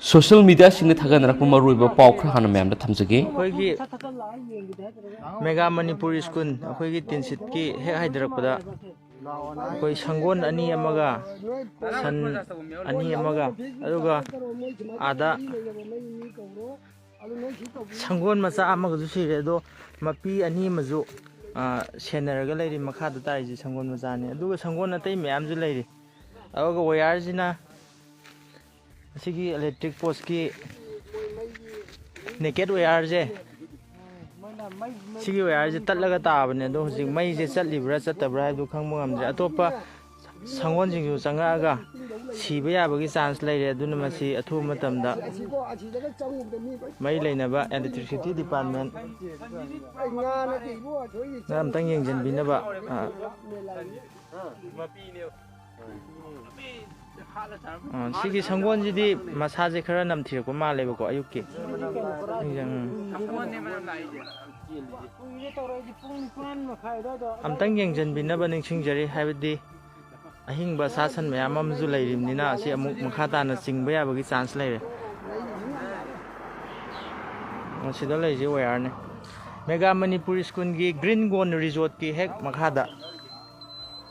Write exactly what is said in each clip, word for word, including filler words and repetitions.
Social ꯃꯤꯗꯤꯌꯥꯁꯤꯡꯗ ꯊꯥꯒꯠꯅꯔꯛꯄ ꯃꯔꯨꯑꯣꯏꯕ ꯄꯥꯎ ꯈꯔ ꯍꯥꯟꯅ ꯃꯌꯥꯝꯗ ꯊꯝꯖꯒꯦ꯫ ꯑꯩꯈꯣꯏꯒꯤ ꯃꯦꯒꯥ ꯃꯅꯤꯄꯨꯔꯤ ꯁ꯭ꯀꯨꯜ, ꯑꯩꯈꯣꯏꯒꯤ ꯇꯤꯟꯁꯤꯠꯀꯤ ꯍꯦꯛ ꯍꯥꯏꯊꯔꯛꯄꯗ ꯑꯩꯈꯣꯏ ꯁꯪꯒꯣꯜ ꯑꯅꯤ ꯑꯃꯒ, ꯁꯟ ꯑꯅꯤ ꯑꯃꯒ, ꯑꯗꯨꯒ ꯑꯥꯗ ꯁꯪꯒꯣꯜ ꯃꯆꯥ ꯑꯃꯒꯁꯨ ꯁꯤꯔꯦ꯫ ꯑꯗꯣ ꯃꯄꯤ ꯑꯅꯤ ꯑꯃꯁꯨ, ꯑ, ꯁꯦꯟꯅꯔꯒ ꯂꯩꯔꯤ꯫ ꯃꯈꯥꯗ ꯇꯥꯔꯤꯁꯦ ꯁꯪꯒꯣꯜ ꯃꯆꯥꯅꯤ꯫ ꯑꯗꯨꯒ ꯁꯪꯒꯣꯜ ꯑꯇꯩ ꯃꯌꯥꯝꯁꯨ ꯂꯩꯔꯤ꯫ ꯑꯗꯨꯒ ꯋꯥꯌꯔꯁꯤꯅ ꯑꯁꯤꯒꯤ ꯏꯂꯦꯛꯇ꯭ꯔꯤꯛ ꯄꯣꯁꯀꯤ ꯅꯦꯀꯦꯠ ꯋꯥꯌꯔꯁꯦ, ꯁꯤꯒꯤ ꯋꯥꯌꯔꯁꯦ ꯇꯠꯂꯒ ꯇꯥꯕꯅꯦ꯫ ꯑꯗꯣ ꯍꯧꯖꯤꯛ ꯃꯩꯁꯦ ꯆꯠꯂꯤꯕ꯭ꯔꯥ ꯆꯠꯇꯕ꯭ꯔꯥ ꯍꯥꯏꯕꯗꯨ ꯈꯪꯕ ꯉꯝꯗ꯭ꯔꯦ꯫ ꯑꯇꯣꯞꯄ ꯁꯪꯒꯣꯜꯁꯤꯡꯁꯨ ꯆꯪꯉꯛꯑꯒ ꯁꯤꯕ ꯌꯥꯕꯒꯤ ꯆꯥꯟꯁ ꯂꯩꯔꯦ꯫ ꯑꯗꯨꯅ ꯃꯁꯤ ꯑꯊꯨꯕ ꯃꯇꯝꯗ ꯃꯩ ꯂꯩꯅꯕ electricity department ꯅ ꯑꯝꯇꯪ ꯌꯦꯡꯁꯤꯟꯕꯤꯅꯕ, ꯑ, ꯑ, ꯁꯤꯒꯤ ꯁꯪꯒꯣꯜꯁꯤꯗꯤ ꯃꯁꯥꯁꯦ ꯈꯔ ꯅꯝꯊꯤꯔꯛꯄ ꯃꯥꯜꯂꯦꯕꯀꯣ, ꯑꯌꯨꯛꯀꯤ꯫ ꯎꯝ꯫ ꯑꯝꯇꯪ ꯌꯦꯡꯁꯤꯟꯕꯤꯅꯕ ꯅꯤꯡꯁꯤꯡꯖꯔꯤ, ꯍꯥꯏꯕꯗꯤ ꯑꯍꯤꯡꯕ ꯁꯥ ꯁꯟ ꯃꯌꯥꯝ ꯑꯃꯁꯨ ꯂꯩꯔꯤꯕꯅꯤꯅ, ꯑꯁꯤ ꯑꯃꯨꯛ ꯃꯈꯥ ꯇꯥꯅ ꯆꯤꯡꯕ ꯌꯥꯕꯒꯤ ꯆꯥꯟꯁ ꯂꯩꯔꯦ꯫ ꯑꯣ, ꯁꯤꯗ ꯂꯩꯔꯤꯁꯦ ꯋꯥꯌꯔꯅꯦ꯫ ꯃꯦꯒꯥ ꯃꯅꯤꯄꯨꯔ ꯁ꯭ꯀꯨꯜꯒꯤ ꯒ꯭ꯔꯤꯟ ꯒꯣꯟ ꯔꯤꯖꯣꯔꯠꯀꯤ ꯍꯦꯛ ꯃꯈꯥꯗ,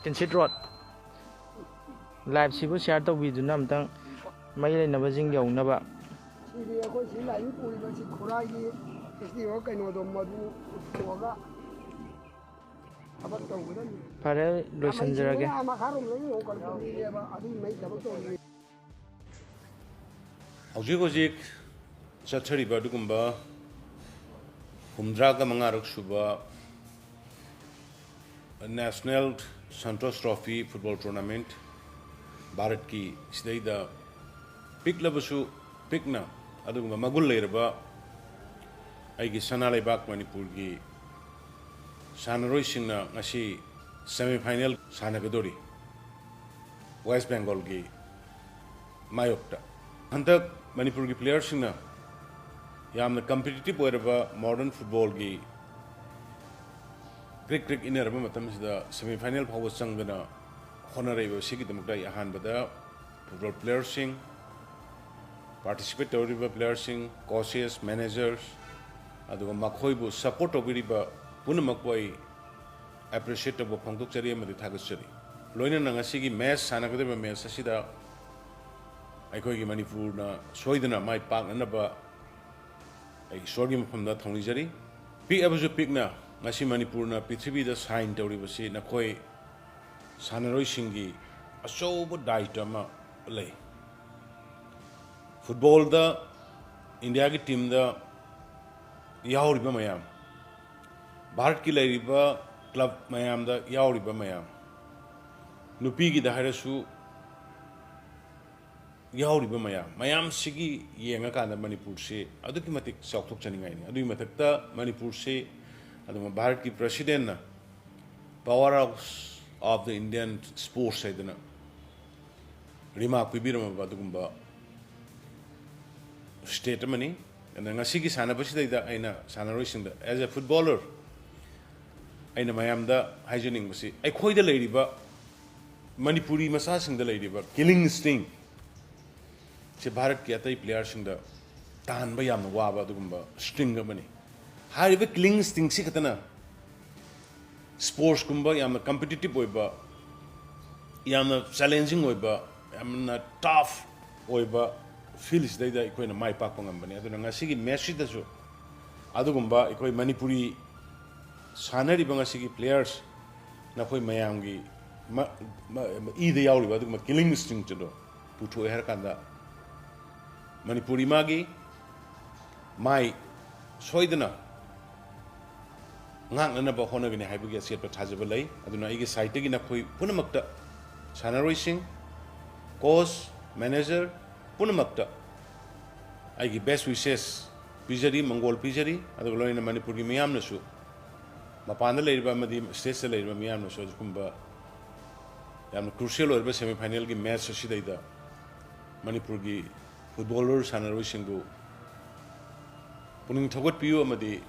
ꯇꯤꯟꯁꯤꯠ ꯔꯣꯗ꯫ ꯂꯥꯏꯚꯁꯤꯕꯨ ꯁꯤꯌꯥꯔ ꯇꯧꯕꯤꯗꯨꯅ ꯑꯝꯇꯪ ꯃꯩ ꯂꯩꯅꯕꯁꯤꯡ ꯌꯧꯅꯕ꯫ ꯁꯤꯗꯤ ꯑꯩꯈꯣꯏ ꯁꯤ ꯂꯥꯏꯟ ꯄꯨꯔꯤꯕ ꯁꯤ ꯈꯨꯔꯥꯏꯒꯤ ꯐꯦꯁꯇꯤꯚꯦꯜ ꯀꯩꯅꯣꯗꯣ ꯃꯗꯨ ꯄꯨꯊꯣꯛꯑꯒ ꯊꯕꯛ ꯇꯧꯒꯗꯕꯅꯤ꯫ ꯐꯔꯦ, ꯂꯣꯏꯁꯤꯟꯖꯔꯒꯦ꯫ ꯃꯈꯥꯔꯣꯝꯗꯒꯤ ꯑꯃꯨꯛ ꯀꯟꯈꯠꯂꯛꯄꯅꯦꯕ, ꯑꯗꯨꯒꯤ ꯃꯩ ꯊꯕꯛ ꯇꯧꯔꯤ꯫ ꯍꯧꯖꯤꯛ ꯍꯧꯖꯤꯛ ꯆꯠꯊꯔꯤꯕ ꯑꯗꯨꯒꯨꯝꯕ ꯍꯨꯝꯗ꯭ꯔꯥꯒ ꯃꯉꯥꯔꯛ ꯁꯨꯕ National Santosh Trophy Football Tournament, ꯚꯥꯔꯠꯀꯤ ꯁꯤꯗꯩꯗ ꯄꯤꯛꯂꯕꯁꯨ ꯄꯤꯛꯅ ꯑꯗꯨꯒꯨꯝꯕ ꯃꯒꯨꯟ ꯂꯩꯔꯕ ꯑꯩꯒꯤ ꯁꯅꯥ ꯂꯩꯕꯥꯛ ꯃꯅꯤꯄꯨꯔꯒꯤ ꯁꯥꯟꯅꯔꯣꯏꯁꯤꯡꯅ ꯉꯁꯤ semi final ꯁꯥꯟꯅꯒꯗꯧꯔꯤ꯫ ꯋꯦꯁ ꯕꯦꯡꯒꯣꯜꯒꯤ ꯃꯥꯌꯣꯛꯇ꯫ ꯍꯟꯗꯛ ꯃꯅꯤꯄꯨꯔꯒꯤ playerꯁꯤꯡꯅ ꯌꯥꯝꯅ competitive ꯑꯣꯏꯔꯕ modern footballꯒꯤ ꯀ꯭ꯔꯤꯛ ꯀ꯭ꯔꯤꯛ ꯏꯟꯅꯔꯕ ꯃꯇꯝꯁꯤꯗ semi final ꯐꯥꯎꯕ ꯆꯪꯗꯅ ꯍꯣꯠꯅꯔꯛꯏꯕ ꯑꯁꯤꯒꯤꯗꯃꯛꯇ ꯑꯩ ꯑꯍꯥꯟꯕꯗ football playerꯁꯤꯡ, ꯄꯥꯔꯇꯤꯁꯤꯄꯦꯠ ꯇꯧꯔꯤꯕ ꯄ꯭ꯂꯦꯌꯔꯁꯤꯡ, ꯀꯣꯆꯦꯁ, ꯃꯦꯅꯦꯖꯔꯁ, ꯑꯗꯨꯒ ꯃꯈꯣꯏꯕꯨ ꯁꯄꯣꯔꯠ ꯇꯧꯕꯤꯔꯤꯕ ꯄꯨꯝꯅꯃꯛꯄꯨ ꯑꯩ ꯑꯦꯄ꯭ꯔꯤꯁꯤꯌꯦꯠ ꯇꯧꯕ ꯐꯣꯡꯗꯣꯛꯆꯔꯤ ꯑꯃꯗꯤ ꯊꯥꯒꯠꯆꯔꯤ꯫ ꯂꯣꯏꯅꯅ ꯉꯁꯤꯒꯤ ꯃꯦꯠꯆ, ꯁꯥꯟꯅꯒꯗꯧꯔꯤꯕ ꯃꯦꯠꯆ ꯑꯁꯤꯗ ꯑꯩꯈꯣꯏꯒꯤ ꯃꯅꯤꯄꯨꯔꯅ ꯁꯣꯏꯗꯅ ꯃꯥꯏ ꯄꯥꯛꯅꯅꯕ ꯑꯩ ꯏꯁꯣꯔꯒꯤ ꯃꯐꯝꯗ ꯊꯧꯅꯤꯖꯔꯤ꯫ ꯄꯤꯛꯑꯕꯁꯨ ꯄꯤꯛꯅ ꯉꯁꯤ ꯃꯅꯤꯄꯨꯔꯅ ꯄ꯭ꯔꯤꯊꯤꯕꯤꯗ ꯁꯥꯏꯟ ꯇꯧꯔꯤꯕꯁꯤ ꯅꯈꯣꯏ ꯁꯥꯟꯅꯔꯣꯏꯁꯤꯡꯒꯤ ꯑꯆꯧꯕ ꯗꯥꯏꯇ ꯑꯃ ꯂꯩ꯫ ꯐꯨꯠꯕꯣꯜꯗ ꯏꯟꯗꯤꯌꯥꯒꯤ ꯇꯤꯝꯗ ꯌꯥꯎꯔꯤꯕ ꯃꯌꯥꯝ, ꯚꯥꯔꯠꯀꯤ ꯂꯩꯔꯤꯕ ꯀ꯭ꯂꯕ ꯃꯌꯥꯝꯗ ꯌꯥꯎꯔꯤꯕ ꯃꯌꯥꯝ, ꯅꯨꯄꯤꯒꯤꯗ ꯍꯥꯏꯔꯁꯨ ꯌꯥꯎꯔꯤꯕ ꯃꯌꯥꯝ, ꯃꯌꯥꯝꯁꯤꯒꯤ ꯌꯦꯡꯉꯀꯥꯟꯗ ꯃꯅꯤꯄꯨꯔꯁꯤ ꯑꯗꯨꯛꯀꯤ ꯃꯇꯤꯛ ꯆꯥꯎꯊꯣꯛꯆꯅꯤꯡꯉꯥꯏꯅꯤ꯫ ꯑꯗꯨꯒꯤ ꯃꯊꯛꯇ ꯃꯅꯤꯄꯨꯔꯁꯤ ꯑꯗꯨꯒ ꯚꯥꯔꯠꯀꯤ ꯄ꯭ꯔꯁꯤꯗꯦꯟꯅ power house of the Indian sports ꯍꯥꯏꯗꯅ ꯔꯤꯃꯥꯔꯛ ꯄꯤꯕꯤꯔꯝꯃꯕ ꯑꯗꯨꯒꯨꯝꯕ ꯁ꯭ꯇꯦꯠ ꯑꯃꯅꯤ꯫ ꯑꯗꯨꯅ ꯉꯁꯤꯒꯤ ꯁꯥꯟꯅꯕꯁꯤꯗꯩꯗ ꯑꯩꯅ ꯁꯥꯟꯅꯔꯣꯏꯁꯤꯡꯗ, as a footballer, ꯑꯩꯅ ꯃꯌꯥꯝꯗ ꯍꯥꯏꯖꯅꯤꯡꯕꯁꯤ, ꯑꯩꯈꯣꯏꯗ ꯂꯩꯔꯤꯕ, ꯃꯅꯤꯄꯨꯔꯤ ꯃꯆꯥꯁꯤꯡꯗ ꯂꯩꯔꯤꯕ ꯀꯤꯂꯤꯡ ꯏꯟꯁꯇꯤꯡ ꯁꯤ ꯚꯥꯔꯠꯀꯤ ꯑꯇꯩ ꯄ꯭ꯂꯦꯌꯔꯁꯤꯡꯗ ꯇꯥꯍꯟꯕ ꯌꯥꯝꯅ ꯋꯥꯕ ꯑꯗꯨꯒꯨꯝꯕ ꯏꯟꯁꯇꯤꯡ ꯑꯃꯅꯤ꯫ ꯍꯥꯏꯔꯤꯕ ꯀꯤꯂꯤꯡ ꯏꯟꯁꯇꯤꯡꯁꯤ ꯈꯛꯇꯅ ꯁ꯭ꯄꯣꯔꯠꯁꯀꯨꯝꯕ ꯌꯥꯝꯅ ꯀꯝꯄꯤꯇꯤꯇꯤꯞ ꯑꯣꯏꯕ, ꯌꯥꯝꯅ ꯆꯦꯂꯦꯟꯖꯤꯡ ꯑꯣꯏꯕ, ꯌꯥꯝꯅ ꯇꯐ ꯑꯣꯏꯕ ꯐꯤꯜꯁꯤꯗꯩꯗ ꯑꯩꯈꯣꯏꯅ ꯃꯥꯏ ꯄꯥꯛꯄ ꯉꯝꯕꯅꯤ꯫ ꯑꯗꯨꯅ ꯉꯁꯤꯒꯤ ꯃꯦꯠꯆꯁꯤꯗꯁꯨ ꯑꯗꯨꯒꯨꯝꯕ ꯑꯩꯈꯣꯏ ꯃꯅꯤꯄꯨꯔꯤ ꯁꯥꯟꯅꯔꯤꯕ ꯉꯁꯤꯒꯤ ꯄ꯭ꯂꯦꯌꯔꯁ, ꯅꯈꯣꯏ ꯃꯌꯥꯝꯒꯤ ꯃ-, ꯃ-, ꯏꯗ ꯌꯥꯎꯔꯤꯕ ꯑꯗꯨꯒꯨꯝꯕ ꯀꯤꯂꯤꯡ ꯏꯟꯁꯇꯤꯡ ꯑꯗꯣ ꯄꯨꯊꯣꯛꯑꯦ ꯍꯥꯏꯔ ꯀꯥꯟꯗ, ꯃꯅꯤꯄꯨꯔ ꯏꯃꯥꯒꯤ ꯃꯥꯏ ꯁꯣꯏꯗꯅ ꯉꯥꯛꯅꯅꯕ ꯍꯣꯠꯅꯒꯅꯤ ꯍꯥꯏꯕꯒꯤ ꯑꯆꯦꯠꯄ ꯊꯥꯖꯕ ꯂꯩ꯫ ꯑꯗꯨꯅ ꯑꯩꯒꯤ ꯁꯥꯏꯠꯇꯒꯤ ꯅꯈꯣꯏ ꯄꯨꯝꯅꯃꯛꯇ, ꯁꯥꯟꯅꯔꯣꯏꯁꯤꯡ, ꯀꯣꯆ, ꯃꯦꯅꯦꯖꯔ ꯄꯨꯝꯅꯃꯛꯇ ꯑꯩꯒꯤ ꯕꯦꯁ ꯋꯤꯁꯦꯁ ꯄꯤꯖꯔꯤ, ꯃꯪꯒꯣꯜ ꯄꯤꯖꯔꯤ꯫ ꯑꯗꯨꯒ ꯂꯣꯏꯅꯅ ꯃꯅꯤꯄꯨꯔꯒꯤ ꯃꯤꯌꯥꯝꯅꯁꯨ, ꯃꯄꯥꯟꯗ ꯂꯩꯔꯤꯕ ꯑꯃꯗꯤ ꯁ꯭ꯇꯦꯠꯁꯇ ꯂꯩꯔꯤꯕ ꯃꯤꯌꯥꯝꯅꯁꯨ ꯑꯗꯨꯒꯨꯝꯕ ꯌꯥꯝꯅ ꯀ꯭ꯔꯨꯁꯤꯌꯦꯜ ꯑꯣꯏꯔꯕ ꯁꯦꯃꯤꯐꯥꯏꯅꯦꯜꯒꯤ ꯃꯦꯠꯆ ꯑꯁꯤꯗꯩꯗ ꯃꯅꯤꯄꯨꯔꯒꯤ ꯐꯨꯠꯕꯣꯂꯔ ꯁꯥꯟꯅꯔꯣꯏꯁꯤꯡꯕꯨ ꯄꯨꯛꯅꯤꯡ ꯊꯧꯒꯠꯄꯤꯌꯨ ꯑꯃꯗꯤ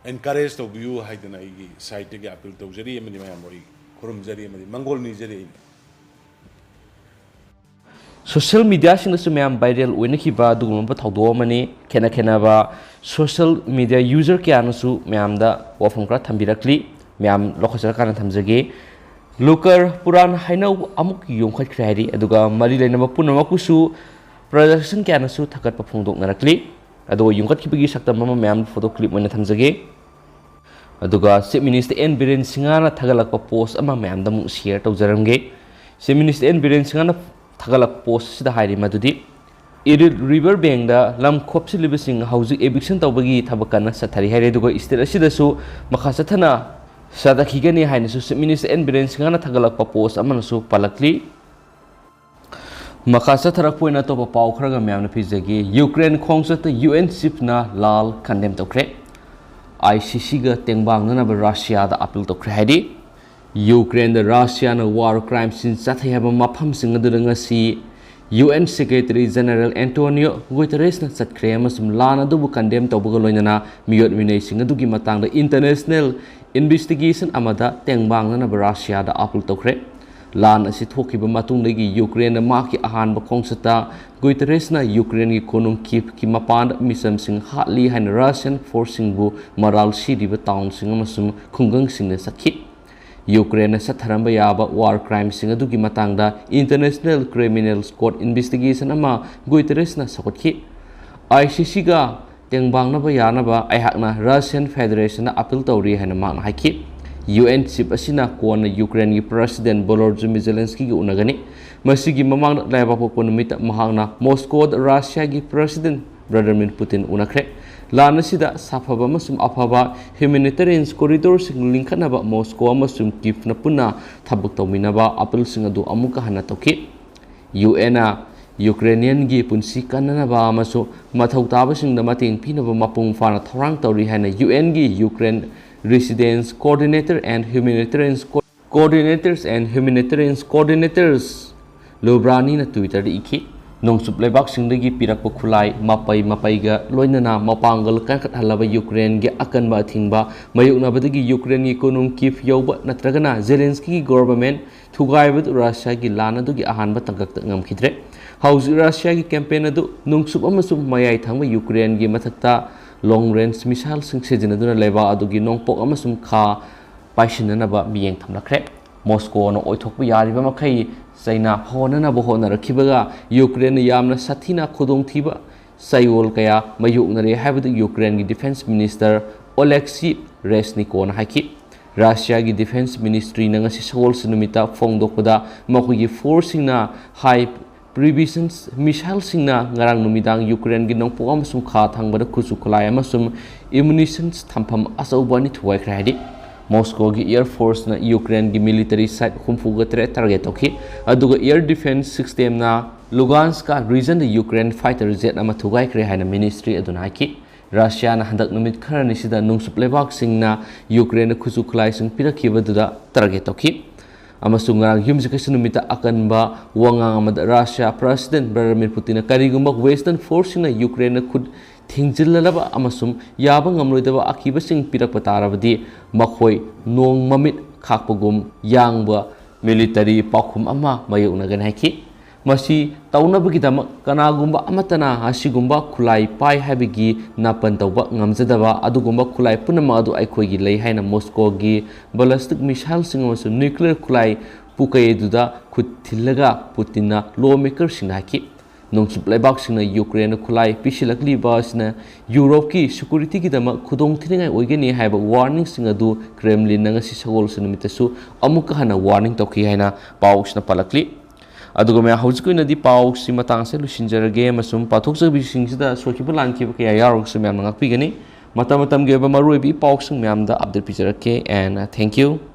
ꯑꯦꯟꯀꯔꯦꯖ ꯇꯧꯕꯤꯌꯨ ꯍꯥꯏꯗꯅ ꯑꯩꯒꯤ ꯁꯥꯏꯠꯇꯒꯤ ꯑꯥꯄꯤꯜ ꯇꯧꯖꯔꯤ ꯑꯃꯗꯤ ꯃꯌꯥꯝꯕꯨ ꯑꯩ ꯈꯨꯔꯨꯝꯖꯔꯤ ꯑꯃꯗꯤ ꯃꯪꯒꯣꯜ ꯅꯤꯖꯔꯤ꯫ ꯑꯩꯅ ꯁꯣꯁꯤꯌꯦꯜ ꯃꯤꯗꯤꯌꯥꯁꯤꯡꯗꯁꯨ ꯃꯌꯥꯝ ꯚꯥꯏꯔꯦꯜ ꯑꯣꯏꯅꯈꯤꯕ ꯑꯗꯨꯒꯨꯝꯂꯕ ꯊꯧꯗꯣꯛ ꯑꯃꯅꯤ꯫ ꯈꯦꯠꯅ ꯈꯦꯠꯅꯕ ꯁꯣꯁꯤꯌꯦꯜ ꯃꯤꯗꯤꯌꯥ ꯌꯨꯖꯔ ꯀꯌꯥꯅꯁꯨ ꯃꯌꯥꯝꯗ ꯋꯥꯐꯝ ꯈꯔ ꯊꯝꯕꯤꯔꯛꯂꯤ꯫ ꯃꯌꯥꯝ ꯂꯧꯈꯠꯆꯔꯀꯥꯟꯗ ꯊꯝꯖꯒꯦ꯫ ꯂꯨꯀꯔ ꯄꯨꯔꯥꯟ ꯍꯩꯅꯧ ꯑꯃꯨꯛ ꯌꯣꯟꯈꯠꯈ꯭ꯔꯦ ꯍꯥꯏꯔꯤ꯫ ꯑꯗꯨꯒ ꯃꯔꯤ ꯂꯩꯅꯕ ꯄꯨꯝꯅꯃꯛꯄꯨꯁꯨ ꯄ꯭ꯔꯖꯥꯁꯟ ꯀꯌꯥꯅꯁꯨ ꯊꯥꯒꯠꯄ ꯐꯣꯡꯗꯣꯛꯅꯔꯛꯂꯤ꯫ ꯑꯗꯨꯒ ꯌꯣꯟꯈꯠꯈꯤꯕꯒꯤ ꯁꯛꯇꯝ ꯑꯃ ꯃꯌꯥꯝ ꯐꯣꯇꯣ ꯀ꯭ꯂꯤꯞ ꯑꯣꯏꯅ ꯊꯝꯖꯒꯦ꯫ ꯑꯗꯨꯒ ꯆꯤꯐ ꯃꯤꯅꯤꯁꯇꯔ ꯑꯦꯟ ꯕꯤꯔꯦꯟ ꯁꯤꯡꯍꯅ ꯊꯥꯒꯠꯂꯛꯄ ꯄꯣꯁ ꯑꯃ ꯃꯌꯥꯝꯗ ꯑꯃꯨꯛ ꯁꯤꯌꯔ ꯇꯧꯖꯔꯝꯒꯦ꯫ ꯆꯤꯐ ꯃꯤꯅꯤꯁꯇꯔ ꯑꯦꯟ ꯕꯤꯔꯦꯟ ꯁꯤꯡꯍꯅ ꯊꯥꯒꯠꯂꯛꯄ ꯄꯣꯁ ꯑꯁꯤꯗ ꯍꯥꯏꯔꯤ ꯃꯗꯨꯗꯤ, ꯏꯔꯤꯜ ꯔꯤꯚꯔ ꯕꯦꯡꯗ ꯂꯝ ꯈꯣꯞꯆꯤꯜꯂꯤꯕꯁꯤꯡ ꯍꯧꯖꯤꯛ ꯑꯦꯚꯤꯛꯁꯟ ꯇꯧꯕꯒꯤ ꯊꯕꯛ ꯀꯟꯅ ꯆꯠꯊꯔꯤ ꯍꯥꯏꯔꯦ꯫ ꯑꯗꯨꯒ ꯁ꯭ꯇꯦꯠ ꯑꯁꯤꯗꯁꯨ ꯃꯈꯥ ꯆꯠꯊꯅ ꯆꯠꯊꯈꯤꯒꯅꯤ ꯍꯥꯏꯅꯁꯨ ꯆꯤꯐ ꯃꯤꯅꯤꯁꯇꯔ ꯑꯦꯟ ꯕꯤꯔꯦꯟ ꯁꯤꯡꯍꯅ ꯊꯥꯒꯠꯂꯛꯄ ꯄꯣꯁ ꯑꯃꯅꯁꯨ ꯄꯜꯂꯛꯂꯤ꯫ ꯃꯈꯥ ꯆꯠꯊꯔꯛꯄ ꯑꯣꯏꯅ ꯑꯇꯣꯞꯄ ꯄꯥꯎ ꯈꯔꯒ ꯃꯌꯥꯝꯅ ꯄꯤꯖꯒꯦ꯫ ꯌꯨꯀ꯭ꯔꯦꯟ ꯈꯣꯡꯆꯠꯇ ꯌꯨ ꯑꯦꯟ ꯆꯤꯐꯅ ꯂꯥꯜ ꯀꯟꯗꯦꯝ ꯇꯧꯈ꯭ꯔꯦ꯫ ꯑꯥꯏ ꯁꯤ ꯁꯤꯒ ꯇꯦꯡꯕꯥꯡꯅꯅꯕ ꯔꯁꯤꯌꯥꯗ ꯑꯥꯄꯤꯜ ꯇꯧꯈ꯭ꯔꯦ ꯍꯥꯏꯔꯤ꯫ ꯌꯨꯀ꯭ꯔꯦꯟꯗ ꯔꯁꯤꯌꯥꯅ ꯋꯥꯔ ꯀ꯭ꯔꯥꯏꯝꯁꯤꯡ ꯆꯠꯊꯩ ꯍꯥꯏꯕ ꯃꯐꯝꯁꯤꯡ ꯑꯗꯨꯗ ꯉꯁꯤ U N secretary general Antonio ꯒꯨꯇꯔꯦꯁꯅ ꯆꯠꯈ꯭ꯔꯦ ꯑꯃꯁꯨꯡ ꯂꯥꯟ ꯑꯗꯨꯕꯨ ꯀꯟꯗꯦꯝ ꯇꯧꯕꯒ ꯂꯣꯏꯅꯅ ꯃꯤꯑꯣꯠ ꯃꯤꯅꯩꯁꯤꯡ ꯑꯗꯨꯒꯤ ꯃꯇꯥꯡꯗ ꯏꯟꯇꯔꯅꯦꯁꯅꯦꯜ ꯏꯟꯚꯦꯁꯇꯤꯒꯦꯁꯟ ꯑꯃꯗ ꯇꯦꯡꯕꯥꯡꯅꯅꯕ ꯔꯁꯤꯌꯥꯗ ꯑꯥꯄꯤꯜ ꯇꯧꯈ꯭ꯔꯦ꯫ ꯂꯥꯟ ꯑꯁꯤ ꯊꯣꯛꯈꯤꯕ ꯃꯇꯨꯡꯗꯒꯤ ꯌꯨꯀ꯭ꯔꯦꯟꯗ ꯃꯍꯥꯛꯀꯤ ꯑꯍꯥꯟꯕ ꯈꯣꯡꯆꯠꯇ ꯒꯨꯇꯔꯦꯁꯅ ꯌꯨꯀ꯭ꯔꯦꯟꯒꯤ ꯀꯣꯅꯨꯡ ꯀꯤꯚꯀꯤ ꯃꯄꯥꯟꯗ ꯃꯤꯆꯝꯁꯤꯡ ꯍꯥꯠꯂꯤ ꯍꯥꯏꯅ ꯔꯁꯤꯌꯟ ꯐꯣꯔꯁꯁꯤꯡꯕꯨ ꯃꯔꯥꯜ ꯁꯤꯔꯤꯕ ꯇꯥꯎꯟꯁꯤꯡ ꯑꯃꯁꯨꯡ ꯈꯨꯡꯒꯪꯁꯤꯡꯗ ꯆꯠꯈꯤ꯫ ꯌꯨꯀ꯭ꯔꯦꯟꯅ ꯆꯠꯊꯔꯝꯕ ꯌꯥꯕ ꯋꯥꯔ ꯀ꯭ꯔꯥꯏꯝꯁꯤꯡ ꯑꯗꯨꯒꯤ ꯃꯇꯥꯡꯗ ꯏꯟꯇꯔꯅꯦꯁꯅꯦꯜ ꯀ꯭ꯔꯤꯃꯤꯅꯦꯜ ꯀꯣꯔꯠ ꯏꯟꯚꯦꯁꯇꯤꯒꯦꯁꯟ ꯑꯃ ꯒꯨꯇꯔꯦꯁꯅ ꯁꯧꯒꯠꯈꯤ꯫ ꯑꯥꯏ ꯁꯤ ꯁꯤꯒ ꯇꯦꯡꯕꯥꯡꯅꯕ ꯌꯥꯅꯕ ꯑꯩꯍꯥꯛꯅ ꯔꯁꯤꯌꯟ ꯐꯦꯗꯔꯦꯁꯟꯗ ꯑꯥꯄꯤꯜ ꯇꯧꯔꯤ ꯍꯥꯏꯅ ꯃꯍꯥꯛꯅ ꯍꯥꯏꯈꯤ꯫ ꯌꯨ ꯑꯦꯟ ꯆꯤꯐ ꯑꯁꯤꯅ ꯀꯣꯟꯅ ꯌꯨꯀ꯭ꯔꯦꯟꯒꯤ ꯄ꯭ꯔꯁꯤꯗꯦꯟ ꯚꯣꯂꯣꯗꯤꯃꯤꯔ ꯖꯦꯂꯦꯟꯁꯀꯤꯒ ꯎꯅꯒꯅꯤ꯫ ꯃꯁꯤꯒꯤ ꯃꯃꯥꯡꯗ ꯂꯩꯕꯥꯛꯄꯣꯛꯄ ꯅꯨꯃꯤꯠꯇ ꯃꯍꯥꯛꯅ ꯃꯣꯁꯀꯣꯗ ꯔꯁꯤꯌꯥꯒꯤ ꯄ꯭ꯔꯁꯤꯗꯦꯟ ꯚ꯭ꯂꯥꯗꯤꯃꯤꯔ ꯄꯨꯇꯤꯟ ꯎꯅꯈ꯭ꯔꯦ꯫ ꯂꯥꯟ ꯑꯁꯤꯗ ꯁꯥꯐꯕ ꯑꯃꯁꯨꯡ ꯑꯐꯕ ꯍ꯭ꯌꯨꯃꯦꯅꯤꯇꯦꯔꯤꯌꯟ ꯀꯣꯔꯤꯗꯣꯔꯁꯤꯡ ꯂꯤꯡꯈꯠꯅꯕ ꯃꯣꯁꯀꯣ ꯑꯃꯁꯨꯡ ꯀꯤꯐꯅ ꯄꯨꯟꯅ ꯊꯕꯛ ꯇꯧꯃꯤꯟꯅꯕ ꯑꯥꯄꯤꯜꯁꯤꯡ ꯑꯗꯨ ꯑꯃꯨꯛꯀ ꯍꯟꯅ ꯇꯧꯈꯤ꯫ ꯌꯨ ꯑꯦꯟꯅ ꯌꯨꯀ꯭ꯔꯦꯅꯤꯌꯟꯒꯤ ꯄꯨꯟꯁꯤ ꯀꯟꯅꯅꯕ ꯑꯃꯁꯨꯡ ꯃꯊꯧ ꯇꯥꯕꯁꯤꯡꯗ ꯃꯇꯦꯡ ꯄꯤꯅꯕ ꯃꯄꯨꯡ ꯐꯥꯅ ꯊꯧꯔꯥꯡ ꯇꯧꯔꯤ ꯍꯥꯏꯅ U ꯑꯦꯟꯒꯤ Ukraine Residence Coordinator and Humanitarian Co-, Coordinators and Humanitarian Coordinators ꯂꯨꯕ꯭ꯔꯥꯅꯤꯅ ꯇ꯭ꯋꯤꯇꯔꯗ ꯏꯈꯤ꯫ ꯅꯣꯡꯆꯨꯞ ꯂꯩꯕꯥꯛꯁꯤꯡꯗꯒꯤ ꯄꯤꯔꯛꯄ ꯈꯨꯠꯂꯥꯏ, ꯃꯄꯩ ꯃꯄꯩꯒ ꯂꯣꯏꯅꯅ ꯃꯄꯥꯡꯒꯜ ꯀꯟꯈꯠꯍꯜꯂꯕ ꯌꯨꯀ꯭ꯔꯦꯟꯒꯤ ꯑꯀꯟꯕ ꯑꯊꯤꯡꯕ ꯃꯥꯌꯣꯛꯅꯕꯗꯒꯤ ꯌꯨꯀ꯭ꯔꯦꯟꯒꯤ ꯀꯣꯅꯨꯡ ꯀꯤꯐ ꯌꯧꯕ ꯅꯠꯇ꯭ꯔꯒꯅ ꯖꯦꯂꯦꯟꯁꯀꯤꯒꯤ ꯒꯣꯚꯔꯟꯃꯦꯟꯠ ꯊꯨꯒꯥꯏꯕꯗꯨ ꯔꯁꯤꯌꯥꯒꯤ ꯂꯥꯟ ꯑꯗꯨꯒꯤ ꯑꯍꯥꯟꯕ ꯇꯥꯡꯀꯛꯇ ꯉꯝꯈꯤꯗ꯭ꯔꯦ꯫ ꯍꯧꯖꯤꯛ ꯔꯁꯤꯌꯥꯒꯤ campaign ꯑꯗꯨ ꯅꯣꯡꯆꯨꯞ ꯑꯃꯁꯨꯡ ꯃꯌꯥꯏ ꯊꯪꯕ ꯌꯨꯀ꯭ꯔꯦꯟꯒꯤ ꯃꯊꯛꯇ long range missileꯁꯤꯡ ꯁꯤꯖꯤꯟꯅꯗꯨꯅ ꯂꯩꯕꯥꯛ ꯑꯗꯨꯒꯤ ꯅꯣꯡꯄꯣꯛ ꯑꯃꯁꯨꯡ ꯈꯥ ꯄꯥꯏꯁꯤꯟꯅꯅꯕ ꯃꯤꯠꯌꯦꯡ ꯊꯝꯂꯛꯈ꯭ꯔꯦ꯫ ꯃꯣꯁꯀꯣꯅ ꯑꯣꯏꯊꯣꯛꯄ ꯌꯥꯔꯤꯕ ꯃꯈꯩ ꯆꯩꯅꯥ ꯐꯥꯎꯍꯟꯅꯅꯕ ꯍꯣꯠꯅꯔꯛꯈꯤꯕꯒ ꯌꯨꯀ꯭ꯔꯦꯟꯅ ꯌꯥꯝꯅ ꯁꯥꯊꯤꯅ ꯈꯨꯗꯣꯡꯊꯤꯕ ꯆꯌꯣꯜ ꯀꯌꯥ ꯃꯥꯌꯣꯛꯅꯔꯦ ꯍꯥꯏꯕꯗꯨ ꯌꯨꯀ꯭ꯔꯦꯟꯒꯤ defence minister Oleksiy Reznikovꯅ ꯍꯥꯏꯈꯤ꯫ ꯔꯁꯤꯌꯥꯒꯤ defence ministryꯅ ꯉꯁꯤ ꯁꯒꯣꯜꯁꯦꯟ ꯅꯨꯃꯤꯠꯇ ꯐꯣꯡꯗꯣꯛꯄꯗ ꯃꯈꯣꯏꯒꯤ forceꯁꯤꯡꯅ high precision missileꯁꯤꯡꯅ ꯉꯔꯥꯡ ꯅꯨꯃꯤꯗꯥꯡ ꯌꯨꯀ꯭ꯔꯦꯟꯒꯤ ꯅꯣꯡꯄꯣꯛ ꯑꯃꯁꯨꯡ ꯈꯥ ꯊꯪꯕꯗ ꯈꯨꯠꯁꯨ ꯈꯨꯠꯂꯥꯏ ꯑꯃꯁꯨꯡ ammunitions ꯊꯝꯐꯝ ꯑꯆꯧꯕ ꯑꯅꯤ ꯊꯨꯒꯥꯏꯈ꯭ꯔꯦ ꯍꯥꯏꯔꯤ꯫ ꯃꯣꯁꯀꯣꯒꯤ air forceꯅ ꯌꯨꯀ꯭ꯔꯦꯟꯒꯤ military site ꯍꯨꯝꯐꯨꯒ ꯇꯔꯦꯠ target ꯇꯧꯈꯤ, ꯑꯗꯨꯒ air defence systemꯅ Lugansk regionꯗ Ukraine fighter jet ꯑꯃ ꯊꯨꯒꯥꯏꯈ꯭ꯔꯦ ꯍꯥꯏꯅ ministry ꯑꯗꯨꯅ ꯍꯥꯏꯈꯤ꯫ ꯔꯁꯤꯌꯥꯅ ꯍꯟꯗꯛ ꯅꯨꯃꯤꯠ ꯈꯔꯅꯤꯁꯤꯗ ꯅꯣꯡꯆꯨꯞ ꯂꯩꯕꯥꯛꯁꯤꯡꯅ ꯌꯨꯀ꯭ꯔꯦꯟꯗ ꯈꯨꯠꯁꯨ ꯈꯨꯠꯂꯥꯏꯁꯤꯡ ꯄꯤꯔꯛꯈꯤꯕꯗꯨꯗ target ꯇꯧꯈꯤ꯫ ꯑꯃꯁꯨꯡ ꯉꯔꯥꯡ ꯌꯨꯝꯁꯀꯩꯁ ꯅꯨꯃꯤꯠꯇ ꯑꯀꯟꯕ ꯋꯥꯉꯥꯡ ꯑꯃꯗ ꯔꯁꯤꯌꯥ president Vladimir Putinꯅ ꯀꯔꯤꯒꯨꯝꯕ western forceꯁꯤꯡꯅ ꯌꯨꯀ꯭ꯔꯦꯟꯗ ꯈꯨꯠ ꯊꯤꯡꯖꯤꯜꯂꯕ ꯑꯃꯁꯨꯡ ꯌꯥꯕ ꯉꯝꯂꯣꯏꯗꯕ ꯑꯀꯤꯕꯁꯤꯡ ꯄꯤꯔꯛꯄ ꯇꯥꯔꯕꯗꯤ ꯃꯈꯣꯏ ꯅꯣꯡ ꯃꯃꯤꯠ ꯈꯥꯛꯄꯒꯨꯝ ꯌꯥꯡꯕ military ꯄꯥꯎꯈꯨꯝ ꯑꯃ ꯃꯥꯌꯣꯛꯅꯒꯅꯤ ꯍꯥꯏꯈꯤ꯫ ꯃꯁꯤ ꯇꯧꯅꯕꯒꯤꯗꯃꯛ ꯀꯅꯥꯒꯨꯝꯕ ꯑꯃꯠꯇꯅ ꯑꯁꯤꯒꯨꯝꯕ ꯈꯨꯠꯂꯥꯏ ꯄꯥꯏ ꯍꯥꯏꯕꯒꯤ ꯅꯥꯄꯟ ꯇꯧꯕ ꯉꯝꯖꯗꯕ ꯑꯗꯨꯒꯨꯝꯕ ꯈꯨꯠꯂꯥꯏ ꯄꯨꯝꯅꯃꯛ ꯑꯗꯨ ꯑꯩꯈꯣꯏꯒꯤ ꯂꯩ ꯍꯥꯏꯅ ꯃꯣꯁꯀꯣꯒꯤ ballistic missileꯁꯤꯡ ꯑꯃꯁꯨꯡ nuclear ꯈꯨꯠꯂꯥꯏ ꯄꯨꯀꯩ ꯑꯗꯨꯗ ꯈꯨꯠ ꯊꯤꯜꯂꯒ ꯄꯨꯇꯤꯟꯅ lawmakerꯁꯤꯡꯗ ꯍꯥꯏꯈꯤ꯫ ꯅꯣꯡꯆꯨꯞ ꯂꯩꯕꯥꯛꯁꯤꯡꯅ ꯌꯨꯀ꯭ꯔꯦꯟꯗ ꯈꯨꯠꯂꯥꯏ ꯄꯤꯁꯤꯜꯂꯛꯂꯤꯕ ꯑꯁꯤꯅ ꯌꯨꯔꯣꯞꯀꯤ securityꯒꯤꯗꯃꯛ ꯈꯨꯗꯣꯡꯊꯤꯅꯤꯡꯉꯥꯏ ꯑꯣꯏꯒꯅꯤ ꯍꯥꯏꯕ warningꯁꯤꯡ ꯑꯗꯨ Kremlinꯅ ꯉꯁꯤ ꯁꯒꯣꯜꯁꯦꯟ ꯅꯨꯃꯤꯠꯇꯁꯨ ꯑꯃꯨꯛꯀ ꯍꯟꯅ warning ꯇꯧꯈꯤ ꯍꯥꯏꯅ ꯄꯥꯎꯁꯤꯅ ꯄꯜꯂꯛꯂꯤ꯫ ꯑꯗꯨꯒ ꯃꯌꯥꯝ, ꯍꯧꯖꯤꯛꯀꯤ ꯑꯣꯏꯅꯗꯤ ꯄꯥꯎꯁꯤ ꯃꯇꯥꯡꯁꯦ ꯂꯣꯏꯁꯤꯟꯖꯔꯒꯦ, ꯑꯃꯁꯨꯡ ꯄꯥꯊꯣꯛꯆꯕꯤꯁꯤꯡꯁꯤꯗ ꯁꯣꯏꯈꯤꯕ ꯂꯥꯟꯈꯤꯕ ꯀꯌꯥ ꯌꯥꯎꯔꯒꯁꯨ ꯃꯌꯥꯝꯅ ꯉꯥꯛꯄꯤꯒꯅꯤ꯫ ꯃꯇꯝ ꯃꯇꯝꯒꯤ ꯑꯣꯏꯕ ꯃꯔꯨꯑꯣꯏꯕ ꯏ ꯄꯥꯎꯁꯤꯡ ꯃꯌꯥꯝꯗ update ꯄꯤꯖꯔꯛꯀꯦ, and thank you꯫